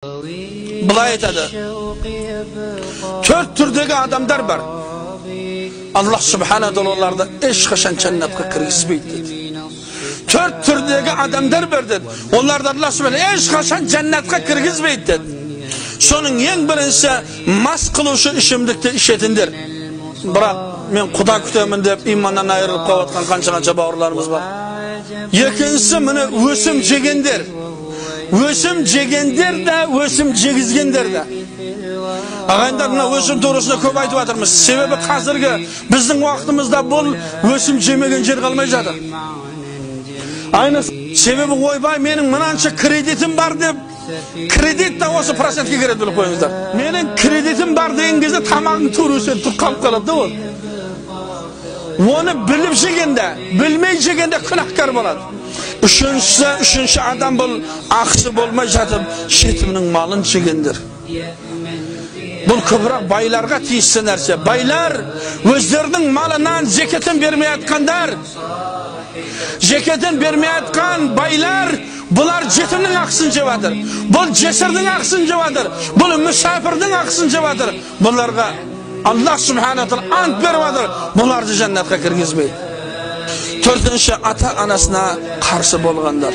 Былай айтады: төрт түрдегі адамдар бар, Аллах субхана тағала оларды ешқашан жәннатқа кіргізбейді деді. Төрт түрдегі адамдар бар деді, оларды Аллах субхана ешқашан жәннатқа кіргізбейді деді. Соның ең біріншісі мас қылушы ішімдікті ішетіндер. Бірақ мен құда күтемін деп иманнан айырылып қалып жатқан қанша-қанша бауырларымыз бар. Екіншісі міне өсім жегендер. Өсім жегендер де, өсім жегізгендер де. Ағайындар, мына өсім турасында көп айтып жатырмыз. Себебі қазіргі біздің уақытымызда бұл өсім жемеген жер қалмай жатыр. Айны себебі ойбай менің мынанша кредитім бар деп, кредит та осы процентке кіреді, біліп қойыңыздар. Менің кредитім бар деген кезде тамағың тура өседі, тұрып қалып қалады да ол. Оны біліп жегенде, білмей жегенде күнәһкар болады. Үшіншісі, үшінші адам бұл ақысы болмай жатып жетімнің малын жегендер. Бұл көбірек байларға тиісті нәрсе. Байлар өздерінің малынан зекетін бермей жатқандар, зекетін бермей жатқан байлар, бұлар жетімнің ақысын жеп жатыр. Бұл жесірдің ақысын жеп жатыр. Бұл мүсәпірдің ақысын жеп жатыр. Бұларға Аллах субхана тағала ант беріп жатыр, бұларды жәннатқа кіргізбейді. Төртінші, ата анасына қарсы болғандар.